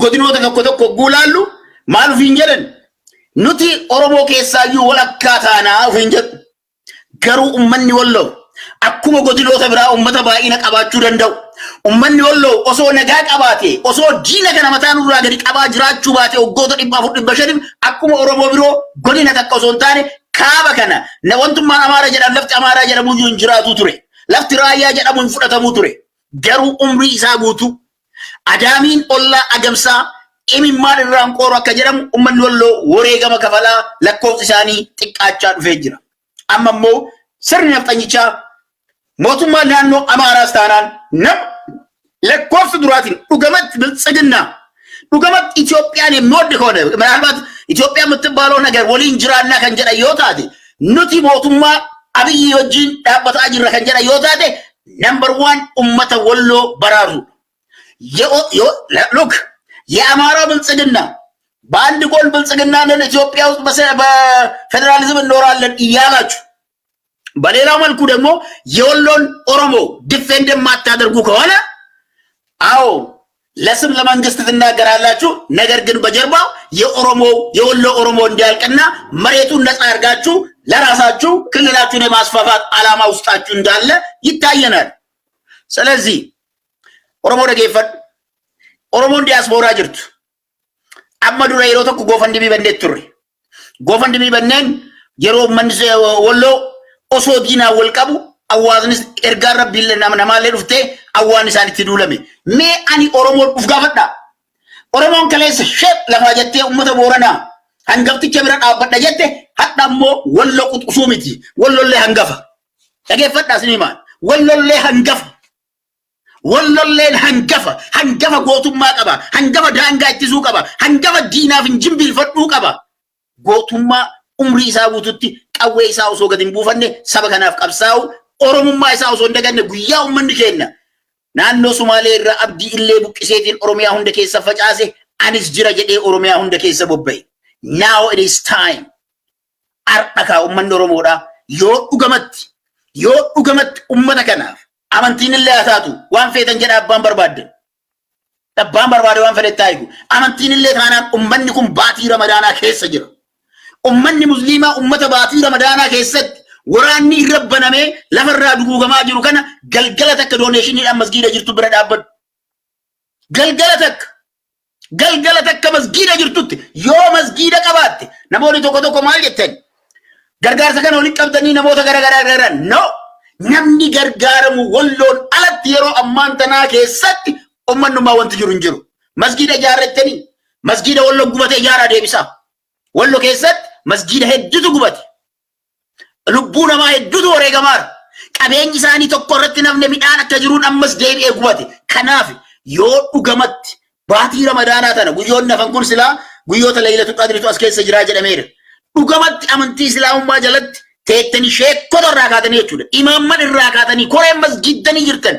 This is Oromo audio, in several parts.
Godinoota tokko tokko hogguu laallu maal ofiin jedhan? Nuti Oromoo keessaayyuu walakkaa taanaa ofiin jedhu. Garuu ummanni Walloo akkuma godinoota biraa ummata baay'ina qabaachuu danda'u. Ummanni Walloo osoo nagaa qabaate, osoo diina kana mataa nurraa gadi qabaa jiraachuu baate, waggoota 400, 500f akkuma Oromoo biroo godina takka osoo hin taane kaaba kana na wantummaan Amaara jedhan, lafti Amaaraa jedhamu iyyuu hin jiraatu ture. Lafti Raayyaa jedhamu hin fudhatamuu ture. Garuu umrii isaa guutuu adaamiin ollaa agamsaa imimmaan irraan qooru akka jedhamu, ummanni Walloo wareegama kafalaa lakkoofsi isaanii xiqqaachaa dhufee jira. Amma immoo sirni nafxanyichaa, mootummaan naannoo Amaaraas taanaan, nama lakkoofsa duraatiin dhugamatti ብልጽግና, dhugamatti Itoophiyaan የሚወድ ከሆነ፣ ምናልባት ኢትዮጵያ የምትባለው ነገር waliin jiraannaa kan jedhan yoo taate, nuti mootummaa Abiyyi wajjin dhaabbataa jirra kan jedhan yoo taate, number one ummata Walloo baraaru. Look, የአማራ ብልጽግና በአንድ ጎን ብልጽግና ነን፣ ኢትዮጵያ ውስጥ በፌዴራሊዝም እንኖራለን እያላችሁ በሌላው መልኩ ደግሞ የወሎን ኦሮሞ defend የማታደርጉ ከሆነ፣ አዎ ለስም ለመንግስት ትናገራላችሁ። ነገር ግን በጀርባው የኦሮሞ፣ የወሎ ኦሮሞ እንዲያልቅና መሬቱን ነፃ አድርጋችሁ ለራሳችሁ ክልላችሁን የማስፋፋት ዓላማ ውስጣችሁ እንዳለ ይታየናል። ስለዚህ Oromoo dhageeffadhu. Oromoon diyaaspooraa jirtu. Amma dura yeroo tokko GoFundMe bannee turre. GoFundMe banneen yeroo uummanni Walloo osoo diinaan wal qabu, awwaasnis ergaan rabbiillee nama namaallee dhuftee awwaan isaan itti duulame. Mee ani Oromoon uf gaafadha. Oromoon kaleessa sheep lafaa jettee uummata Booranaa hangafticha bira dhaabbadha jette, hadha ammoo Walloo quxisuu miti. Wallollee hangafa. Dhageeffadhaa isinii maal? Wallollee hangafa. Wallolleen hangafa. Hangafa gootummaa qaba. Hangafa daangaa ittisuu qaba. Hangafa diinaaf hin jimbiilfadhuu qaba. Gootummaa umrii isaa guututti qawwee isaa osoo gadi hin buufanne saba kanaaf qabsaa'u, Oromummaa isaa osoo hin daganne, guyyaa uummanni keenya naannoo Sumaalee irraa Abdii Illee buqqiseetiin Oromiyaa hunda keessa facaase, anis jira jedhee Oromiyaa hunda keessa bobba'e. Now it is time. Har'a kaa uummanni Oromoodhaa yoo dhugamatti uummata kanaaf amantiin illee haa taatu, waan feetan jedha, abbaan barbaaddan. Abbaan barbaade waan fedhe taa'igu. Amantiin illee taanaan uummanni kun baatii Ramadaanaa keessa jira. Uummanni Musliimaa uummata baatii Ramadaanaa keessatti waraanni irra banamee lafarraa duguugamaa jiru kana galgala takka donationiidhaan masgiida jirtu bira dhaabbadhu. Galgala takka. Galgala takka masgiida jirtutti yoo masgiida qabaatte, namoonni tokko tokko maal jettan? Gargaarsa kana walitti qabdanii namoota garaagaraa gargaaran. No! Namni gargaaramu Walloon alatti yeroo ammaan tanaa keessatti ummannummaa wanti jiru hin jiru. Masgiida ijaarrattanii masgiida Walloo gubate ijaaraa deebisaa. Wallo keessatti masgiida hedduutu gubate. Lubbuu namaa hedduutu wareegamaara. Qabeenyi isaanii tokko irratti namni midhaan akka jiruun ammas deebi'ee gubate. Kanaaf yoo dhugamatti baatii Ramadaanaa tana, guyyoonni hafan kun silaa guyyoota Laylatul Qadritu as keessa jiraa jedhameera. Dhugamatti amantii Islaamummaa jalatti teettanii sheekota irraa kaatanii jechuudha. Imaamman irraa kaatanii koreen masgiddanii jirtan.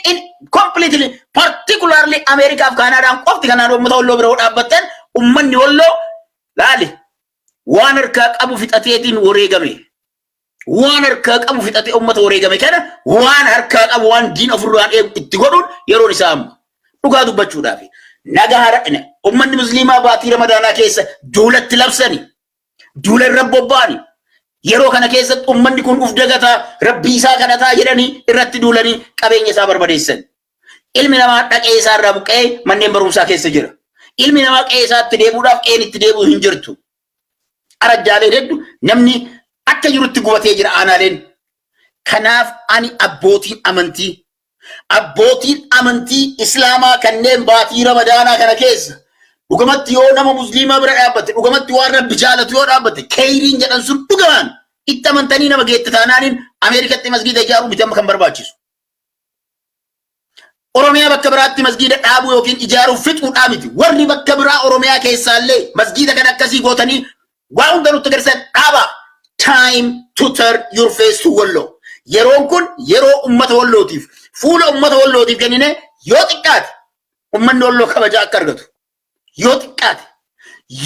In completely, particularly Ameerikaaf Kaanaadaan qofti kanaan uummata Walloo bira dhaabbattan, uummanni Walloo laali waan harkaa qabu fixateetiin wareegame. Waan harkaa qabu fixatee uummata wareegame kana waan harkaa qabu waan diin ofirraan eegu itti godhuun yeroon isaa amma. Dhugaa dubbachuudhaaf. Nagaa hara uummanni Musliimaa baatii Ramadaanaa keessa duulatti labsani. Duula irra bobba'ani. Yeroo kana keessatti uummanni kun uf dagataa, rabbii isaa kadhataa jedhanii irratti duulanii qabeenya isaa barbadeessan. Ilmi namaa dhaqee isaa irraa buqqa'ee manneen barumsaa keessa jira. Ilmi namaa qe'ee isaatti deebi'uudhaaf qe'een itti deebi'u hin jirtu. Arajjaalee hedduu namni akka jirutti gubatee jira aanaaleen. Kanaaf ani abbootiin amantii Islaamaa kanneen baatii Ramadaanaa kana keessa dhugamatti yoo nama Musliimaa bira dhaabbatte, dhugamatti waan Rabbi jaalatu yoo dhaabbatte, keeyriin jedhan sun dhugamaan itti amantanii nama geette taanaaniin, Ameerikatti masgiida ijaaruu miti amma kan barbaachisu. Oromiyaa bakka biraatti masgiida dhaabuu yookiin ijaaruu fixuudhaa miti. Warri bakka biraa Oromiyaa keessaallee masgiida kan akkasii gootanii waa hunda nutti agarsiisan dhaabaa. Time to turn your face to Wallo. Yeroon kun yeroo ummata Wallootiif fuula ummata Wallootiif kennine, yoo xiqqaate ummanni Walloo kabajaa akka argatu. Yoo xiqqaate,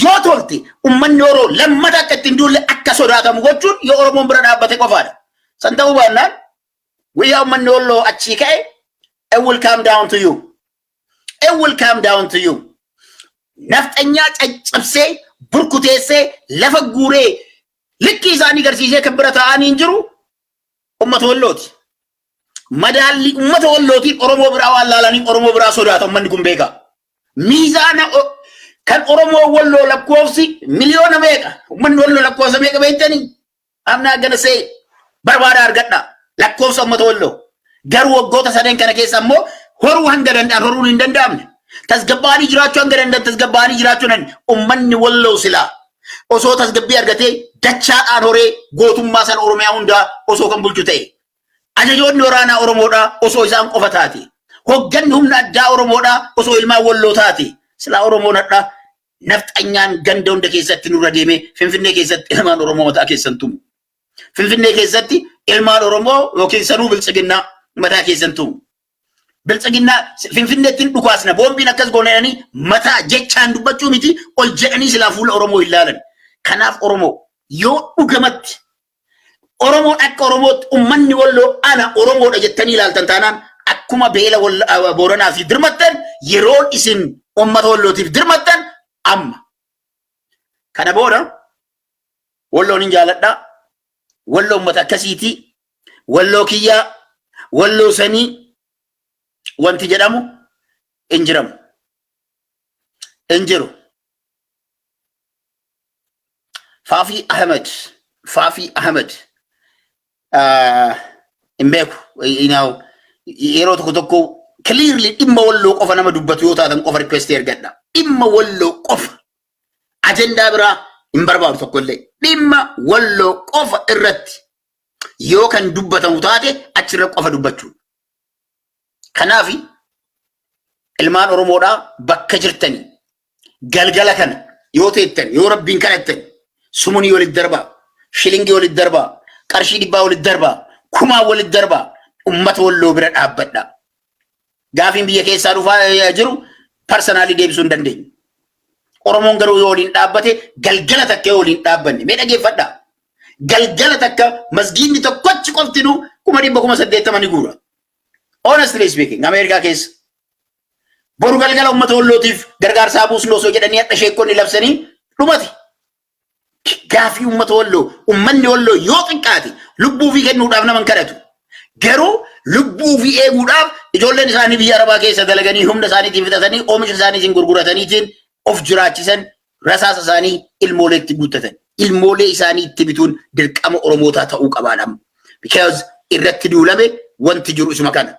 yoo tolte, ummanni Oromoo lammata akka ittiin duulle akka sodaatamu gochuun yoo Oromoon bira dhaabbate qofaadha. San ta'uu baannaan guyyaa ummanni Walloo achii ka'e, it will come down to you. It will come down to you. Nafxanyaa caccabsee, burkuteessee, lafa guuree, likkii isaanii garsiisee kan bira taa'anii hin jiru ummata Wallooti. Madaalli ummata Wallootiin Oromoo biraa waan laalanii Oromoo biraa sodaata ummanni kun beeka. Miizaana kan Oromoo Walloo lakkoofsi miliyoona meeqa? Ummanni Walloo lakkoofsa meeqa beektanii? I'm not gonna say, barbaada argadha lakkoofsa ummata Walloo. Garuu waggoota sadeen kana keessa ammoo horuu hanga danda'an horuun hin danda'amne. Tasgabbaa'anii jiraachuu hanga danda'an tasgabbaa'anii jiraachuu hin ummanni Walloo silaa osoo tasgabbii argatee dachaadhaan horee gootummaa sana Oromiyaa hundaa osoo kan bulchu ta'e. Ajajoonni waraanaa Oromoodhaa osoo isaan qofa taate. Hogganni humna addaa Oromoodhaa osoo ilmaan Walloo taate. Silaa Oromoon hadhaa nafxanyaan ganda hunda keessatti nurra deemee Finfinnee keessatti ilmaan Oromoo mataa keessan tumu. Finfinnee keessatti ilmaan Oromoo yookiin sanuu Biltsiginnaa mataa keessan tumu. Biltsiginnaa Finfinneetti dhukaasna, boombiin akkas goonanii mataa jechaan dubbachuu miti, ol jedhanii silaa fuula Oromoo hin laalan. Kanaaf Oromoo yoo dhugamatti Oromoon akka Oromootti, ummanni Walloo ana Oromoodha jettanii ilaaltan taanaan, akkuma beela Booranaa fi dirmattan, yeroon isin ummata Wallootiif dirmattan amma. Kana booda Walloon hin jaaladhaa. Walloo ummata akkasiiti. Walloo kiyyaa, Walloo sanii wanti jedhamu hin jiramu. Hin jiru. Faafii Ahmed, Faafii Ahmed, hin beeku. Yeroo tokko tokko clearly dhimma Walloo qofa nama dubbatu yoo taatan qofa request ergadha. Dhimma Walloo qofa. Ajendaa biraa hin barbaadu tokkollee. Dhimma Walloo qofa irratti yoo kan dubbatamu taate achirra qofa dubbachuu. Kanaaf ilmaan Oromoodhaa bakka jirtanii galgala kana yoo teettan, yoo Rabbiin kadhattan, sumunii walitti darbaa, shilingii walitti darbaa, qarshii 100 walitti darbaa, kumaa walitti darbaa, ummata Walloo bira dhaabbadha. Gaafiin biyya keessaa dhufaa jiru personally deebisuu hin dandeenyu. Oromoon garuu yoo waliin dhaabbate, galgala takka yoo waliin dhaabbanne, mee dhageeffadhaa. Galgala takka masgiidni tokkochi qoftinuu 100,000, 80,000 ni guura. Honestly speaking, Ameerikaa keessa. Boru galgala uummata Wallootiif gargaarsaa buusnu osoo jedhanii hadha sheekonni labsanii dhumate. Gaafii uummata Walloo, uummanni Walloo yoo xiqqaate lubbuu fi kennuudhaaf nama hin kadhatu. Garuu lubbuu fi eeguudhaaf ijoolleen isaanii biyya Arabaa keessa dalaganii humna isaaniitiin fixatanii, oomisha isaaniitiin gurgurataniitiin of jiraachisan, rasaasa isaanii ilmooleetti guuttatan. Ilmoolee isaanii itti bituun dirqama Oromootaa ta'uu qabaadha. Because irratti duulame, wanti jiru isuma kana.